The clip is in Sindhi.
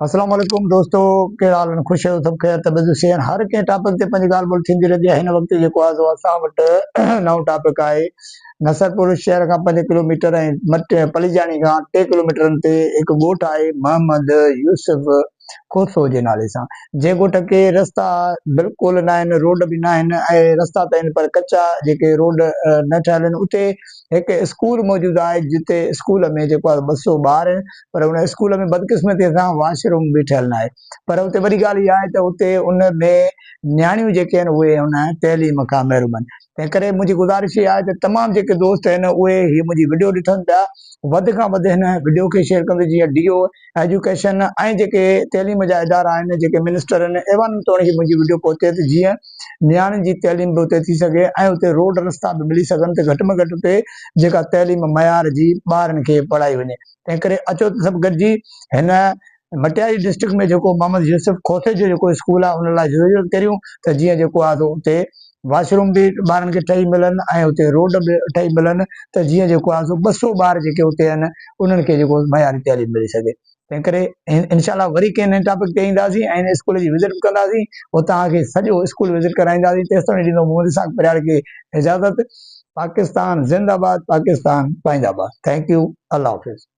اسلام عليڪم دوستو ڪهڙا حال آهن خوش آهيو سڀ خير طبيعت سي آهن هر ڪنهن ٽاپڪ تي پنهنجي ڳالهه ٻولهه ٿيندي رهندي آهي هن وقت جيڪو آهي سو اسان وٽ نئون ٽاپڪ آهي نصرپور شهر کان 5 ڪلوميٽر ۽ مٽ پليجاڻي کان 3 ڪلوميٽرن تي هڪ ڳوٺ آهي محمد يوسف کوسو جي نالي سان جنهن ڳوٺ کي رستا بلڪل نه آهن روڊ به نه آهن ۽ رستا ته آهن پر ڪچا جيڪي روڊ نه ٺهيل آهن اتي هڪ اسڪول موجود آهي جتي اسڪول ۾ جيڪو آهي 200 ٻار آهن پر ان اسڪول ۾ بدقسمتي سان واش روم به ٺهيل نه آهي پر اتي وڏي ڳالهه اها آهي ته اتي ان ۾ نياڻيون جيڪي آهن اهي ان تعليم کان محروم آهن تنهن ڪري منهنجي گذارش اها آهي ته تمام جيڪي دوست آهن اهي هي منهنجي وڊيو ڏٺن پيا وڌ کان وڌ هن وڊيو کي شيئر ڪندو جيئن ڊي او ايجوڪيشن ۽ جيڪي تعليم جا ادارا آهن جيڪي منسٽر آهن ايوانن توڻي هي منهنجي وڊيو پهچي ته جيئن نياڻين جي تعليم به اتي ٿي سگهي ۽ اتي روڊ رستا به ملي سگهن ته گهٽ ۾ گهٽ اتي جيڪا تعليم معيار جي ٻارن کي پڙهائي وڃي تنهن ڪري اچو ته سڀ گڏجي هن مٽياري ڊسٽرڪٽ ۾ جيڪو محمد يوسف کوسي جو جيڪو اسڪول آهي ان لاء جدوجهد ڪريون ته جيئن جيڪو آهي سو اتي واش روم به ٻارن کي ٺهي ملن ۽ اتي روڊ به ٺهي ملن ته جيئن جيڪو آهي سو 200 ٻار جيڪي اتي آهن انهن کي جيڪو معياري تعليم ملي سگهي تنهن ڪري انشاء الله وري ڪنهن نئين ٽاپڪ تي اينداسين ۽ هن اسڪول جي وزٽ به ڪنداسين پوء توهان کي سڄو اسڪول وزٽ ڪرائينداسين تيستائين ڏيندو محمد اسحاق پرياڙ کي اجازت پاڪستان زنده باد پاڪستان پائنده باد thank you Allah Hafiz.